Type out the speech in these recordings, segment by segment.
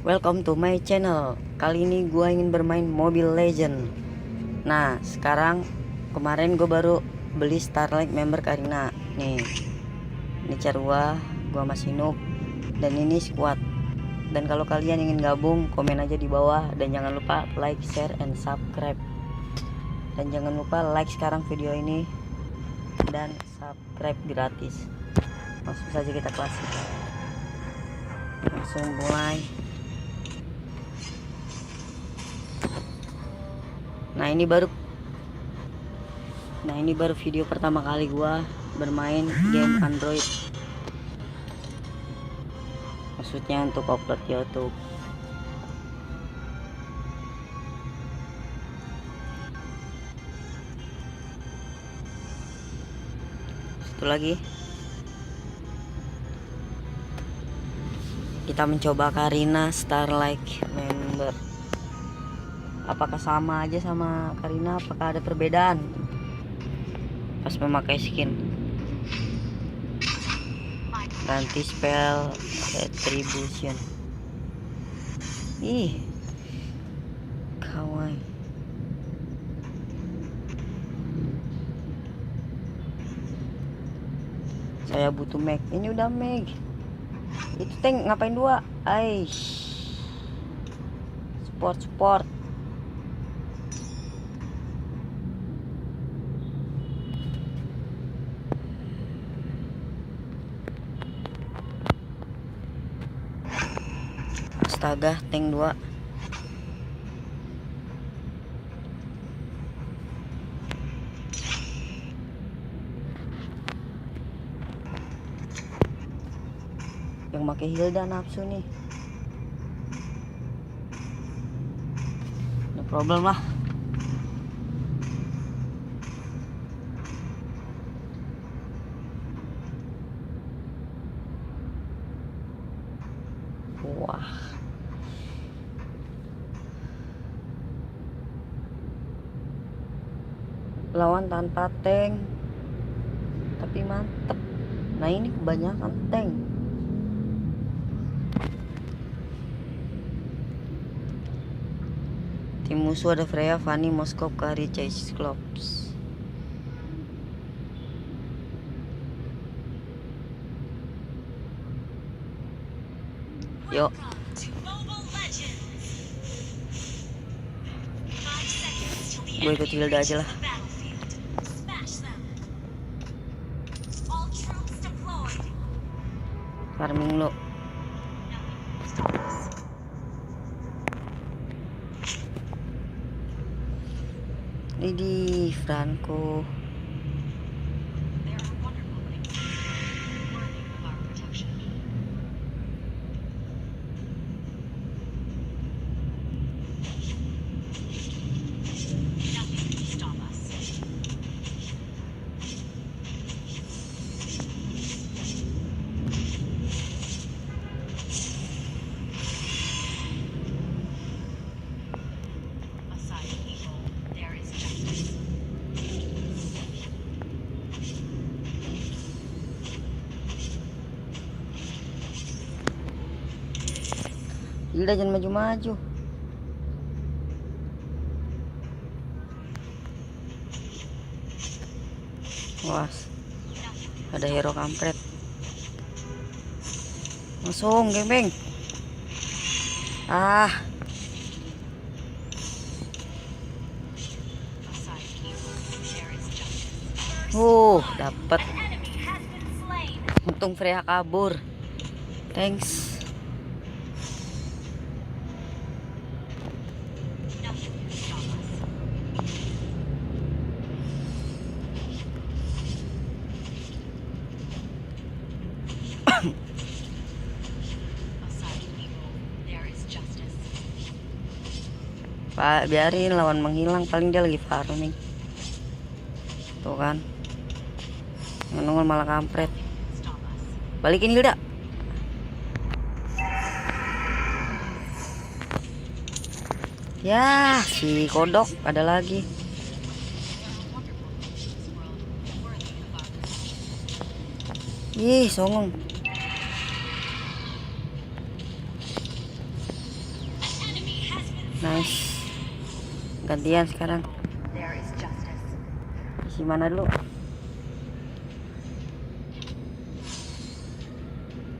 Welcome to my channel. Kali ini gue ingin bermain Mobile Legend. Nah, kemarin gue baru beli Starlight member Karina. Nih, ini Carua, gue masih noob, dan ini squad. Dan kalau kalian ingin gabung, komen aja di bawah. Dan jangan lupa like, share, and subscribe. Dan jangan lupa like sekarang video ini dan subscribe gratis. Langsung saja kita klasik. Langsung mulai. Nah ini baru video pertama kali gua bermain game Android. Maksudnya untuk upload YouTube. Satu lagi. Kita mencoba Karina Starlight member. Apakah sama aja sama Karina? Apakah ada perbedaan pas memakai skin? Ganti spell retribution. Ih, kawaii. Saya butuh mag. Ini udah mag. Itu tank ngapain dua? Aish. Sport. Astaga, tank 2. Yang pakai Hilda nafsu nih. No problem lah. Wah. Lawan tanpa tank tapi mantep. Nah ini kebanyakan tank. Tim musuh ada Freya, Fanny, Moskov, Kari, Cyclops. Yuk. Gue ikut Hilda aja lah. Farming lo. Ini Franco. Hilda jangan maju-maju. Wah, ada hero kampret. Langsung gembeng. Ah. Dapat. Untung Freya kabur. Thanks. Pak, biarin lawan menghilang, paling dia lagi farming. Tuh kan. Nongol malah kampret. Balikin Hilda. Ya, si kodok ada lagi. Ih, songong. gantian sekarang. Isi mana dulu?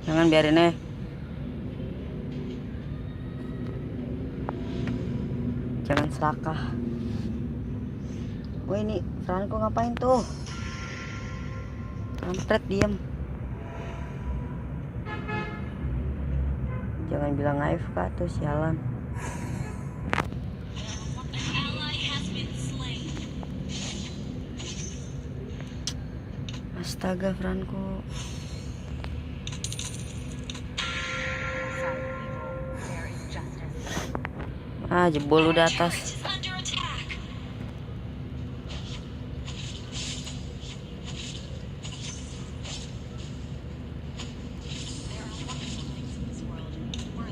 Jangan biarin jangan serakah. Wah, ini Franco ngapain tuh? Kampret, diem. Jangan bilang AFK tuh, sialan. Astaga, Franco. Jebol udah atas.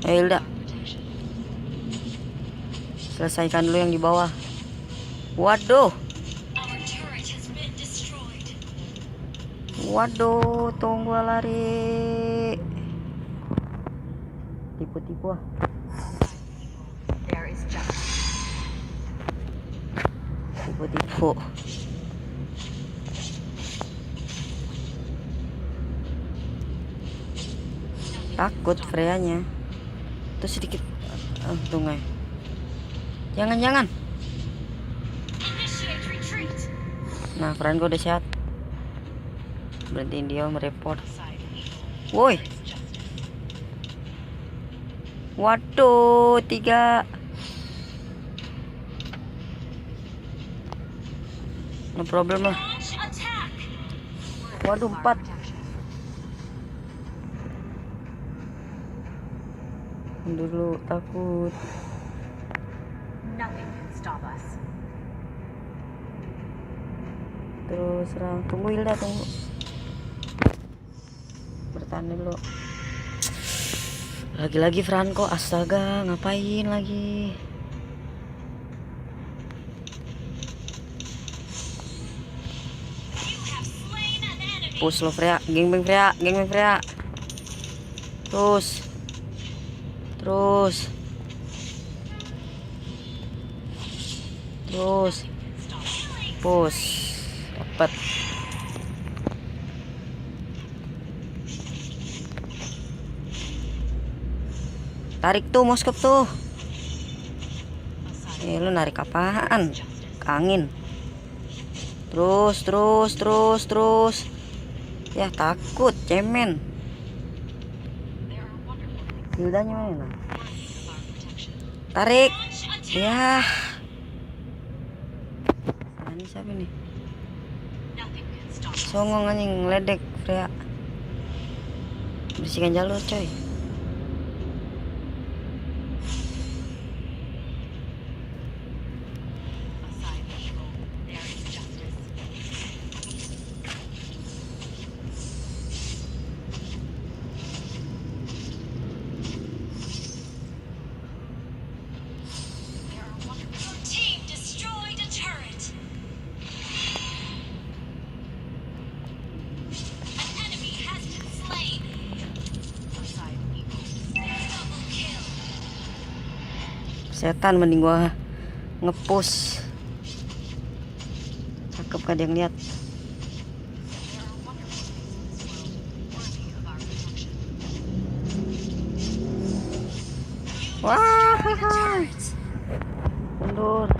Hilda, selesaikan dulu yang di bawah. Waduh, tunggu lari. Tipu-tipu ah. Tipu-tipu. Takut Freya-nya. Terus sedikit tunggu. Jangan. Nah, Franco udah sehat. Berhentiin dia mereport. Woi. Waduh, 3. No problem lah. Waduh, 4. Dulu takut. Terus serang. Tunggu Hilda, tunggu. Bertahan dulu. Lagi-lagi Franco, astaga, ngapain lagi? Push lo Freya, gangbang Freya. Terus. Push. Dapat. Tarik tuh Moskop tuh. Lu narik apaan? Angin. Terus. Ya takut, cemen. Hildanya mana? Tarik. Ya. Ini siapa nih? Songong anjing, ngeledek Freya. Bersihkan jalur coy. Setan, mending gua ngepush. Cakep, gak ada yang lihat. Wah, mundur.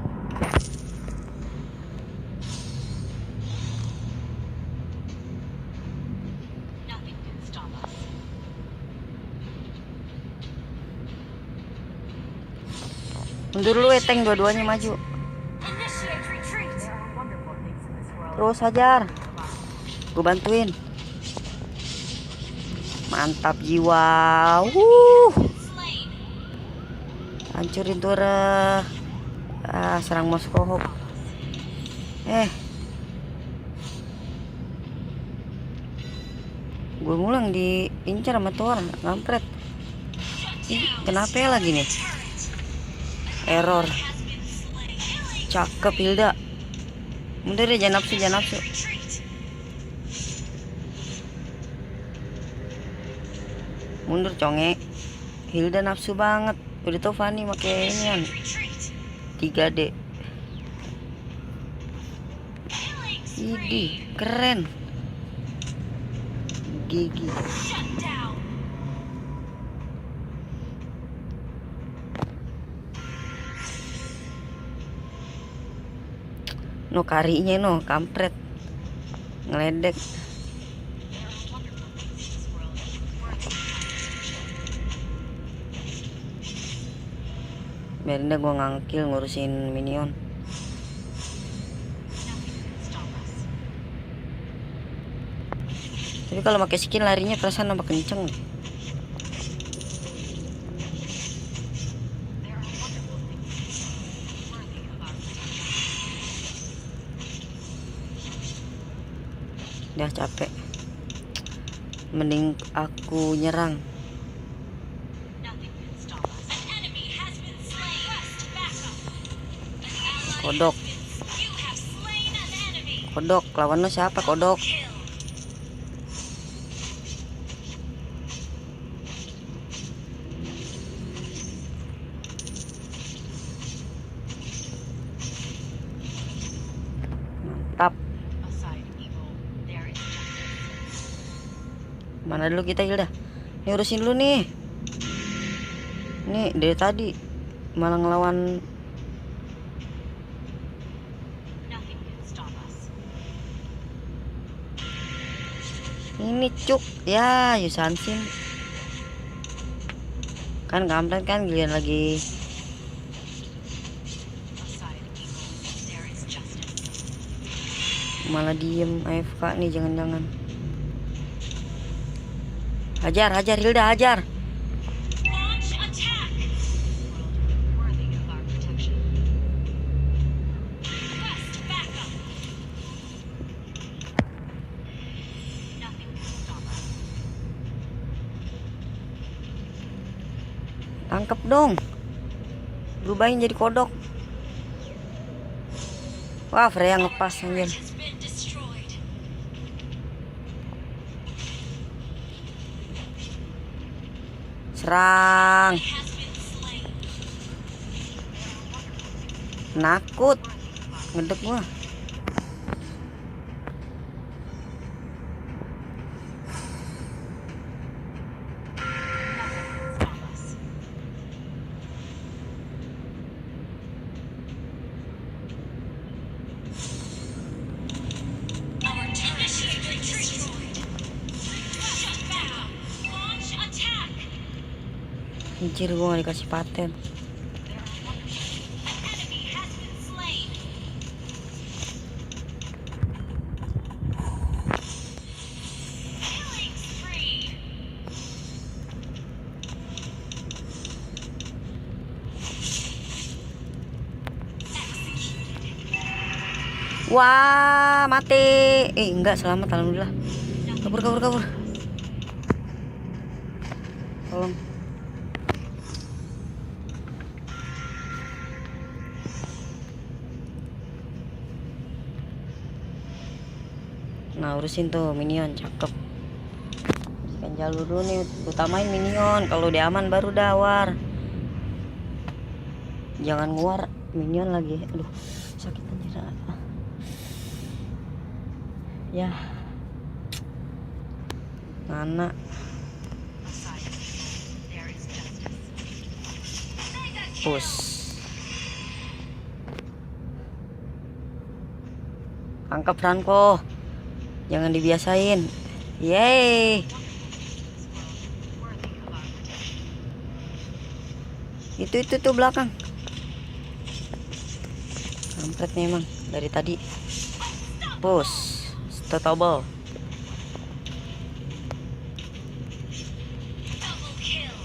Mundur dulu tank, dua-duanya maju. Terus hajar. Gue bantuin. Mantap jiwa. Hancurin tuh serang Moskow. Gue ngulang diincar sama tuh orang, ngampret. Kenapa ya lagi nih? Error. Cakep Hilda. Mundur deh, jangan nafsu. Mundur conge. Hilda nafsu banget. Udah tau Fanny pakai inian 3D. Idih, keren. Gigi. No karinya no, kampret. Ngeledek. Biarin deh gua ngangkil ngurusin minion. Tapi kalau pakai skin larinya perasaan nambah kenceng. Udah capek. Mending aku nyerang. Kodok. Kodok, lawan lo siapa kodok? Mantap. Mana dulu kita Hilda? Nih urusin dulu nih. Nih dari tadi malah ngelawan. Ini cuk ya Yusansin. Kan kampret kan giliran lagi. Malah diem AFK nih, jangan-jangan. Hajar, hajar Hilda, hajar. Tangkep dong. Berubahin jadi kodok. Wah, Freya ngepas anjir. Serang. Nakut. Ngedek gua. Anjir, gua gak dikasih paten. Wah, mati. Enggak, selamat alhamdulillah. Kabur, kabur, kabur. Tolong. Nah, urusin tuh minion, cakep. Bersihkan jalur dulu nih, utamain minion. Kalau udah aman baru dawar. Jangan nguar minion lagi. Aduh, sakit anjir. Ya. Mana? Push. Tangkap Franco. Jangan dibiasain. Yeay. Itu tuh belakang. Kampret nih emang dari tadi. Push. Stotable.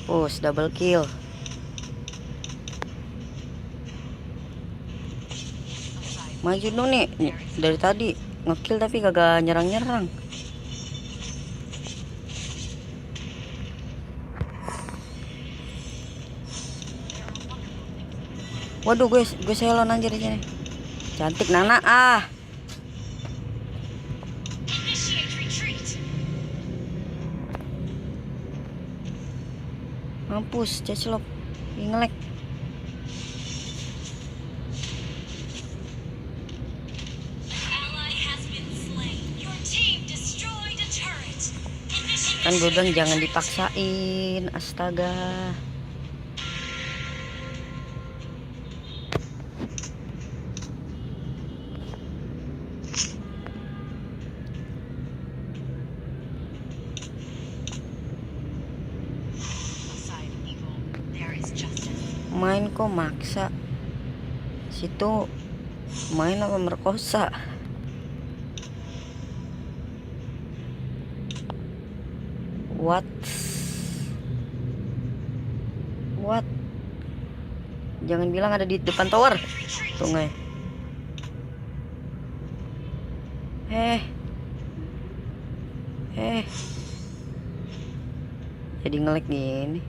Push double kill. Maju dong nih. Dari tadi ngekill tapi kagak nyerang-nyerang. Waduh, gue selon anjir di sini. Cantik Nana ah. Mampus, cecelok. Ngelek. Kan gue bilang jangan dipaksain, astaga. Main kok maksa. Situ main apa merkosa? What? Jangan bilang ada di depan tower. Tunggu. Jadi nge-lag gini.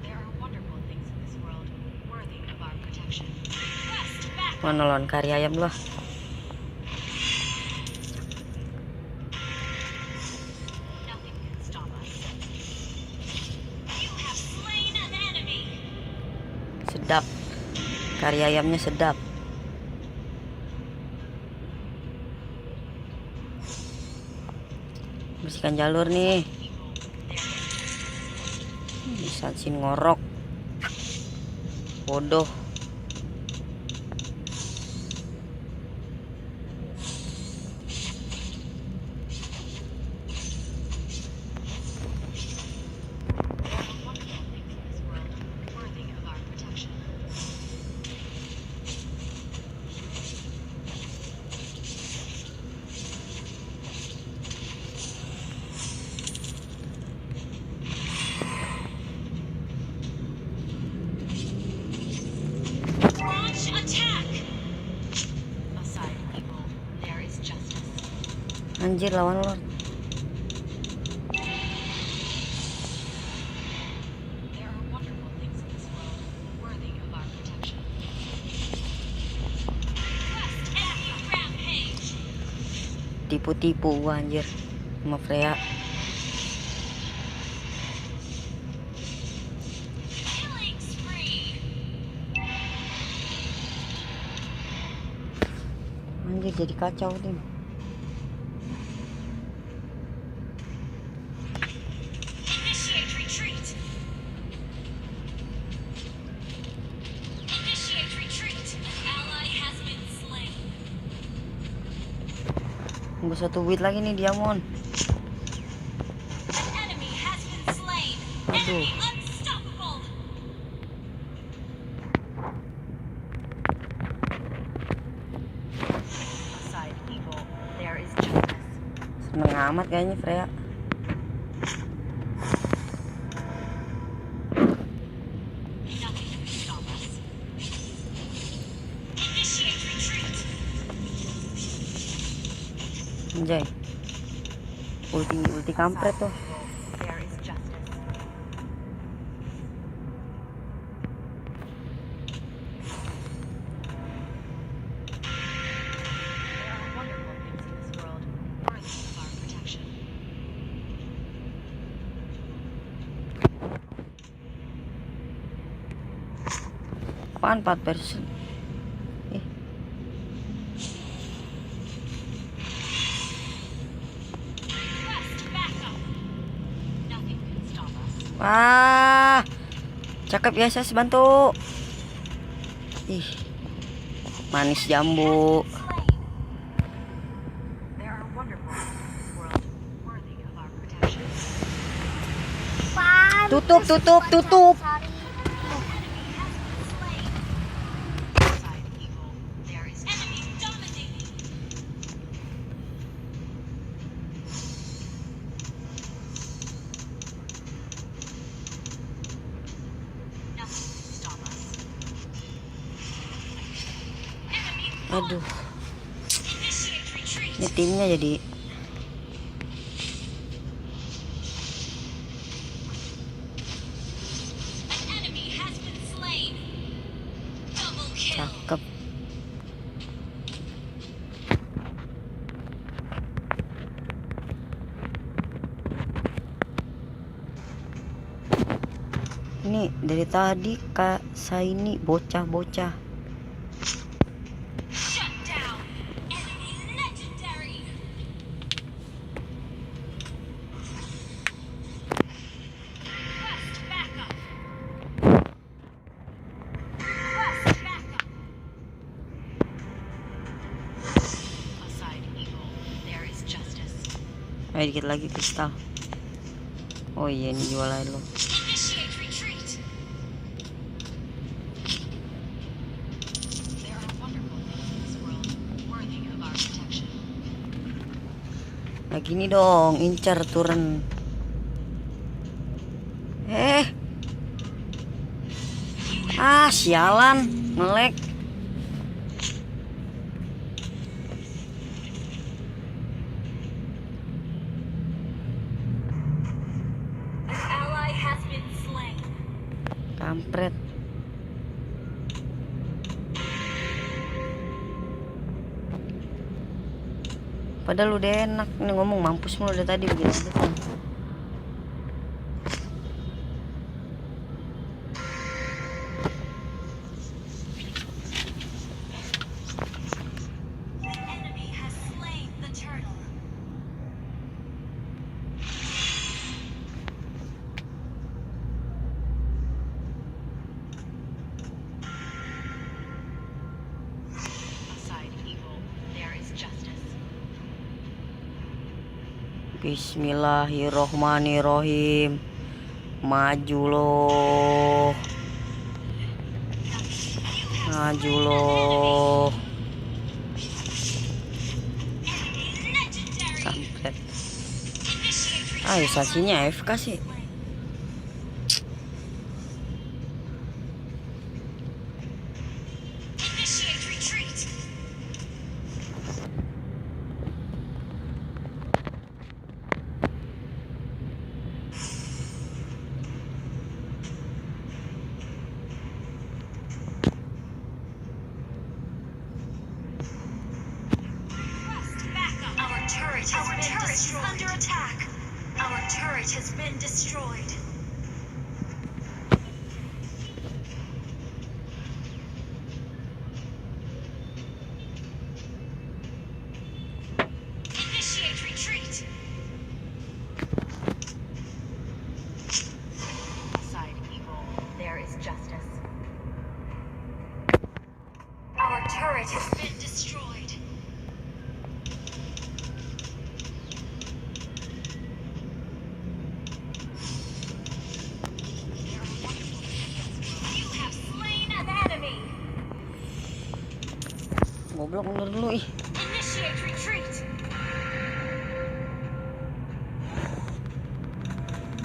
Mana lawan kari ayam loh. Sedap. Kari ayamnya sedap. Bersihkan jalur nih. Bisa sin ngorok. Bodoh. Anjir, lawan Lord. Tipu-tipu gua anjir sama Freya. Anjir, jadi kacau tim. Tunggu 1 bit lagi nih Diamond. Aduh. Seneng amat kayaknya Freya. Anjay. Ulti kampret tuh. Apaan 4%? Wah, cakep ya, saya bantu. Ih, manis jambu. Tutup. Aduh, ini timnya jadi cakep. Ini dari tadi Kak Saini bocah-bocah. Ayo dikit lagi kristal. Oh iya, ini jualan lo. Nah gini dong, incar turun. Sialan, ngelek. Kampret. Padahal udah enak nih ngomong, mampus mulu udah tadi begini. Bismillahirrohmanirrohim. Maju loh. Maju loh. Kampret. Ayo saksinya AFK sih. Our turret is under attack. Our turret has been destroyed. Initiate retreat. Beside evil, there is justice. Our turret has been destroyed. Goblok, mundur dulu ih. Initiate retreat.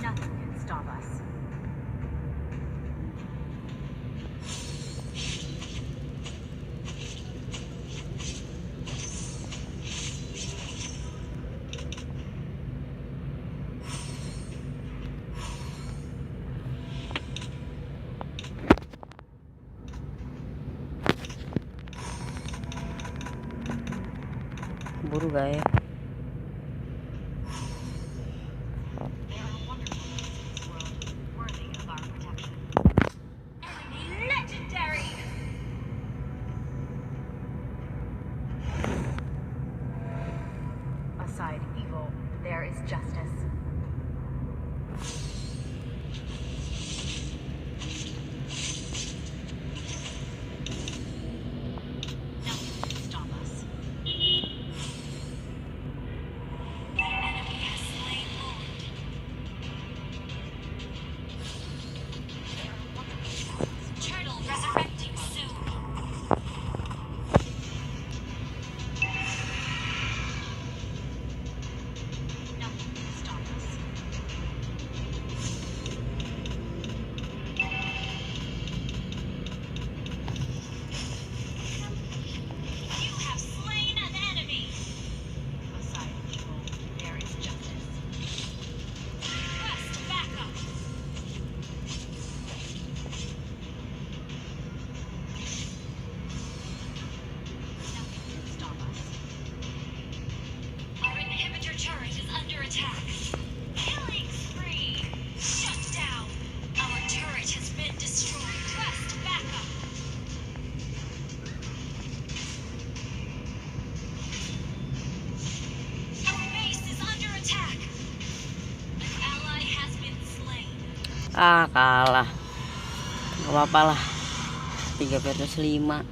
Nothing can stop us. Buru guys. Aside evil, there is justice. Kalah. Gak apa-apa lah. 3 versus 5.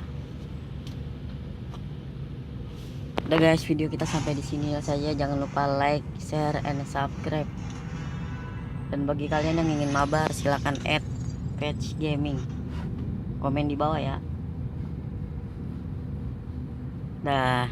Udah guys, video kita sampai di sini saja. Jangan lupa like, share, and subscribe. Dan bagi kalian yang ingin mabar, silahkan add page gaming. Komen di bawah ya. Dah.